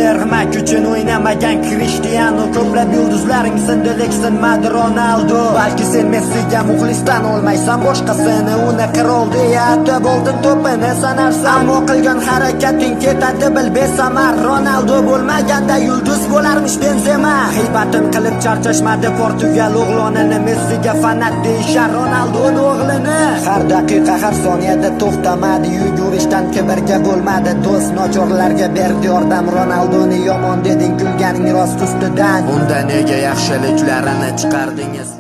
Terma uchun o'ynamagan Krishtianu. Ko'plab yulduzlaring sindi, lek sinmadi Ronaldo. Balki sen Messiga muxlisdan olmaysan boshqasini. Uni qirol deya atab oltin to'pini sanarsan. Ammo qilgan harakating ketadi bil besamar. Ronaldo bo'lmaganda yulduz bo'larmish Benzema. G'iybatin qilib charchashmadi Portugal o'g'lonini. Messiga fanat deyishar Ronaldoni o'g'lini. Har daqiqa, har soniyada to'xtamadi yugurishdan, kibrga bo'lmadi do'st, nochorlarga berdi yordam. Ronaldoni yomon deding, kulganing rost ustidan. Unda nega yaxshiliklarini chiqardingiz?